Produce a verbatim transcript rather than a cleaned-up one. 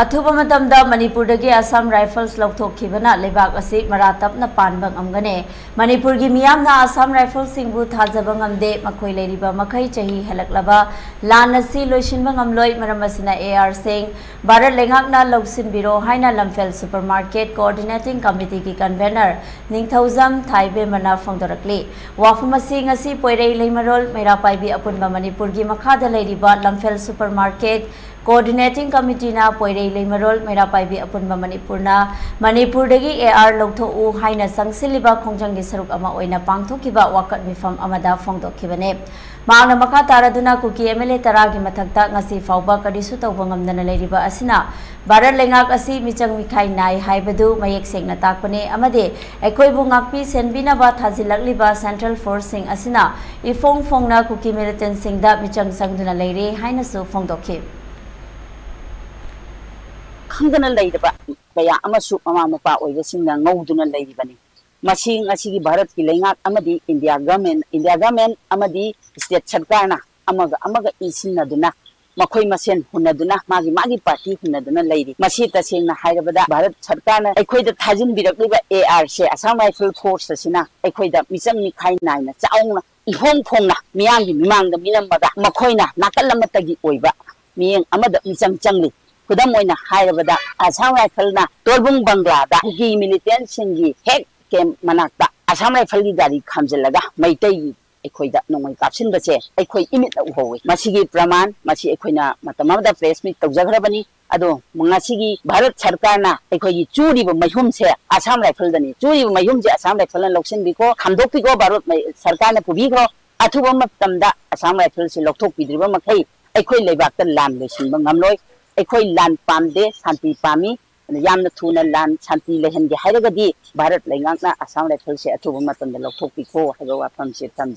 ꯑꯊꯨꯕ ꯃꯇꯝꯗ ꯃꯅꯤꯄꯨꯔꯗꯒꯤ ꯑꯁꯥꯝ ꯔꯥꯏꯐꯜꯁ ꯂꯧꯊꯣꯛꯈꯤꯕꯅ ꯂꯩꯕꯥꯛ ꯑꯁꯤ ꯃꯔꯥ ꯇꯞꯅ ꯄꯥꯟꯕ ꯉꯝꯒꯅꯤ꯫ ꯃꯅꯤꯄꯨꯔꯒꯤ ꯃꯤꯌꯥꯝꯅ ꯑꯁꯥꯝ ꯔꯥꯏꯐꯜꯁꯤꯡꯕꯨ ꯊꯥꯖꯕ ꯉꯝꯗꯦ꯫ ꯃꯈꯣꯏ ꯂꯩꯔꯤꯕ ꯃꯈꯩ ꯆꯍꯤ ꯍꯦꯜꯂꯛꯂꯕ ꯂꯥꯟ ꯑꯁꯤ ꯂꯣꯏꯁꯤꯟꯕ ꯉꯝꯂꯣꯏ꯫ ꯃꯔꯝ ꯑꯁꯤꯅ ꯑꯦ ꯑꯥꯔꯁꯤꯡ ꯚꯥꯔꯠ ꯂꯩꯉꯥꯛꯅ ꯂꯧꯁꯤꯟꯕꯤꯔꯣ ꯍꯥꯏꯅ ꯂꯝꯐꯦꯜ ꯁꯨꯄꯔ ꯃꯥꯔꯀꯦꯠ ꯀꯣꯑꯣꯔꯗꯤꯅꯦꯇꯤꯡ ꯀꯃꯤꯇꯤꯒꯤ ꯀꯟꯚꯦꯅꯔ ꯅꯤꯡꯊꯧꯖꯝ ꯊꯥꯏꯕꯦꯝꯃꯅ ꯐꯣꯡꯗꯣꯔꯛꯂꯤ꯫ ꯋꯥꯐꯝ ꯑꯁꯤ ꯉꯁꯤ ꯄꯣꯏꯔꯩ ꯂꯩꯃꯔꯣꯜ ꯃꯩꯔꯥ ꯄꯥꯏꯕꯤ ꯑꯄꯨꯟꯕ ꯃꯅꯤꯄꯨꯔꯒꯤ ꯃꯈꯥꯗ ꯂꯩꯔꯤꯕ ꯂꯝꯐꯦꯜ ꯁꯨꯄꯔ ꯃꯥꯔꯀꯦꯠ ꯀꯣꯑꯣꯔꯗꯤꯅꯦꯇꯤꯡ ꯀꯃꯤꯇꯤꯅ ꯄꯣꯏꯔꯩ ꯂꯩꯃꯔꯣꯜ ꯃꯩꯔꯥ ꯄꯥꯏꯕꯤ ꯑꯄꯨꯟꯕ ꯃꯅꯤꯄꯨꯔꯅ ꯃꯅꯤꯄꯨꯔꯗꯒꯤ ꯑꯦ ꯑꯥꯔ ꯂꯧꯊꯣꯛꯎ ꯍꯥꯏꯅ ꯆꯪꯁꯤꯜꯂꯤꯕ ꯈꯣꯡꯖꯪꯒꯤ ꯁꯔꯨꯛ ꯑꯃ ꯑꯣꯏꯅ ꯄꯥꯡꯊꯣꯛꯈꯤꯕ ꯋꯥꯀꯠ ꯃꯤꯐꯝ ꯑꯃꯗ ꯐꯣꯡꯗꯣꯛꯈꯤꯕꯅꯤ꯫ ꯃꯍꯥꯛꯅ ꯃꯈꯥ ꯇꯥꯔꯗꯨꯅ ꯀꯨꯀꯤ ꯑꯦꯝ ꯑꯦꯜ ꯑꯦ ꯇꯔꯥꯒꯤ ꯃꯊꯛꯇ ꯉꯁꯤ ꯐꯥꯎꯕ ꯀꯔꯤꯁꯨ ꯇꯧꯕ ꯉꯝꯗꯅ ꯂꯩꯔꯤꯕ ꯑꯁꯤꯅ ꯚꯥꯔꯠ ꯂꯩꯉꯥꯛ ꯑꯁꯤ ꯃꯤꯆꯪ ꯃꯤꯈꯥꯏ ꯅꯥꯏ ꯍꯥꯏꯕꯗꯨ ꯃꯌꯦꯛ ꯁꯦꯡꯅ ꯇꯥꯛꯄꯅꯤ ꯑꯃꯗꯤ ꯑꯩꯈꯣꯏꯕꯨ ꯉꯥꯛꯄꯤ ꯁꯦꯟꯕꯤꯅꯕ ꯊꯥꯖꯤꯜꯂꯛꯂꯤꯕ ꯁꯦꯟꯇ꯭ꯔꯦꯜ ꯐꯣꯔꯁꯁꯤꯡ ꯑꯁꯤꯅ ꯏꯐꯣꯡ ꯐꯣꯡꯅ ꯀꯨꯀꯤ ꯃꯤꯂꯤꯇꯦꯟꯠꯁꯤꯡꯗ ꯃꯤꯆꯪ ꯆꯪꯗꯨꯅ ꯂꯩꯔꯤ ꯍꯥꯏꯅꯁꯨ ꯐꯣꯡꯗꯣꯛꯈꯤ꯫ ꯈꯪꯗꯅ ꯂꯩꯔꯕ ꯀꯌꯥ ꯑꯃꯁꯨ ꯃꯃꯥ ꯃꯄꯥ ꯑꯣꯏꯕꯁꯤꯡꯅ ꯉꯧꯗꯨꯅ ꯂꯩꯔꯤꯕꯅꯤ꯫ ꯃꯁꯤ ꯉꯁꯤꯒꯤ ꯚꯥꯔꯠꯀꯤ ꯂꯩꯉꯥꯛ ꯑꯃꯗꯤ ꯏꯟꯗꯤꯌꯥ ꯒꯚꯔꯟꯃꯦꯟ, ꯏꯟꯗꯤꯌꯥ ꯒꯚꯔꯟꯃꯦꯟ ꯑꯃꯗꯤ ꯁ꯭ꯇꯦꯠ ꯁꯔꯀꯥꯔꯅ ꯑꯃꯒ ꯑꯃꯒ ꯏꯟꯁꯤꯟꯅꯗꯨꯅ, ꯃꯈꯣꯏ ꯃꯁꯦꯟ ꯍꯨꯟꯅꯗꯨꯅ, ꯃꯥꯒꯤ ꯃꯥꯒꯤ ꯄꯥꯔꯇꯤ ꯍꯨꯟꯅꯗꯨꯅ ꯂꯩꯔꯤ꯫ ꯃꯁꯤ ꯇꯁꯦꯡꯅ ꯍꯥꯏꯔꯕꯗ ꯚꯥꯔꯠ ꯁꯔꯀꯥꯔꯅ ꯑꯩꯈꯣꯏꯗ ꯊꯥꯖꯤꯟꯕꯤꯔꯛꯂꯤꯕ ꯑꯦ ꯑꯥꯔꯁꯦ, ꯑꯁꯥꯝ ꯔꯥꯏꯐꯜ ꯐꯣꯔꯁ ꯑꯁꯤꯅ ꯑꯩꯈꯣꯏꯗ ꯃꯤꯆꯪ ꯃꯤꯈꯥꯏ ꯅꯥꯏꯅ ꯆꯥꯎꯅ ꯏꯐꯣꯡ ꯐꯣꯡꯅ ꯃꯤꯌꯥꯝꯒꯤ ꯃꯤꯃꯥꯡꯗ ꯃꯤꯅꯝꯃꯒ ꯃꯈꯣꯏꯅ ꯅꯥꯀꯜ ꯑꯃꯠꯇꯒꯤ ꯑꯣꯏꯕ ꯃꯤꯠꯌꯦꯡ ꯑꯃꯗ ꯃꯤꯆꯪ ꯆꯪꯂꯤ꯫ ꯈꯨꯗꯝ ꯑꯣꯏꯅ ꯍꯥꯏꯔꯕꯗ, ꯑꯁꯥꯝ ꯔꯥꯏꯐꯜꯅ ꯇꯣꯔꯕꯨꯡ ꯕꯪꯒ꯭ꯂꯥꯗ ꯀꯨꯀꯤ ꯃꯤꯂꯤꯇꯦꯟꯠꯁꯤꯡꯒꯤ ꯍꯦꯛ ꯀꯦꯝꯞ ꯃꯅꯥꯛꯇ ꯑꯁꯥꯝ ꯔꯥꯏꯐꯜꯒꯤ ꯒꯥꯔꯤ ꯈꯥꯝꯖꯤꯜꯂꯒ ꯃꯩꯇꯩꯒꯤ ꯑꯩꯈꯣꯏꯗ ꯅꯣꯡꯃꯩ ꯀꯥꯞꯁꯤꯟꯕꯁꯦ ꯑꯩꯈꯣꯏ ꯏꯃꯤꯠꯅ ꯎꯍꯧꯏ꯫ ꯃꯁꯤꯒꯤ ꯄ꯭ꯔꯃꯥꯟ, ꯃꯁꯤ ꯑꯩꯈꯣꯏꯅ ꯃꯇꯝ ꯑꯃꯗ ꯄ꯭ꯔꯦꯁ ꯃꯤꯠ ꯇꯧꯖꯈ꯭ꯔꯕꯅꯤ꯫ ꯑꯗꯣ ꯉꯁꯤꯒꯤ ꯚꯥꯔꯠ ꯁꯔꯀꯥꯔꯅ ꯑꯩꯈꯣꯏꯒꯤ ꯆꯨꯔꯤꯕ ꯃꯩꯍꯨꯝꯁꯦ ꯑꯁꯥꯝ ꯔꯥꯏꯐꯜꯗꯅꯤ꯫ ꯆꯨꯔꯤꯕ ꯃꯩꯍꯨꯝꯁꯦ ꯑꯁꯥꯝ ꯔꯥꯏꯐꯜꯅ ꯂꯧꯁꯤꯟꯕꯤꯈꯣ, ꯈꯥꯝꯗꯣꯛꯄꯤꯈꯣ, ꯚꯥꯔꯠ ꯃꯩ-, ꯁꯔꯀꯥꯔꯅ ꯄꯨꯕꯤꯈ꯭ꯔꯣ꯫ ꯑꯊꯨꯕ ꯃꯇꯝꯗ ꯑꯁꯥꯝ ꯔꯥꯏꯐꯜꯁꯤ ꯂꯧꯊꯣꯛꯄꯤꯗ꯭ꯔꯤꯕ ꯃꯈꯩ ꯑꯩꯈꯣꯏ ꯂꯩꯕꯥꯛꯇ ꯂꯥꯟ ꯂꯣꯏꯁꯤꯟꯕ ꯉꯝꯂꯣꯏ꯫ ꯑꯩꯈꯣꯏ ꯂꯥꯟ ꯄꯥꯝꯗꯦ, ꯁꯥꯟꯇꯤ ꯄꯥꯝꯃꯤ꯫ ꯑꯗꯨꯅ ꯌꯥꯝꯅ ꯊꯨꯅ ꯂꯥꯟ ꯁꯥꯟꯇꯤ ꯂꯩꯍꯟꯒꯦ ꯍꯥꯏꯔꯒꯗꯤ ꯚꯥꯔꯠ ꯂꯩꯉꯥꯛꯅ ꯑꯁꯥꯝ ꯔꯥꯏꯐꯜꯁꯦ ꯑꯊꯨꯕ ꯃꯇꯝꯗ ꯂꯧꯊꯣꯛꯄꯤꯈꯣ ꯍꯥꯏꯕ ꯋꯥꯐꯝꯁꯦ ꯊꯝꯖꯩ꯫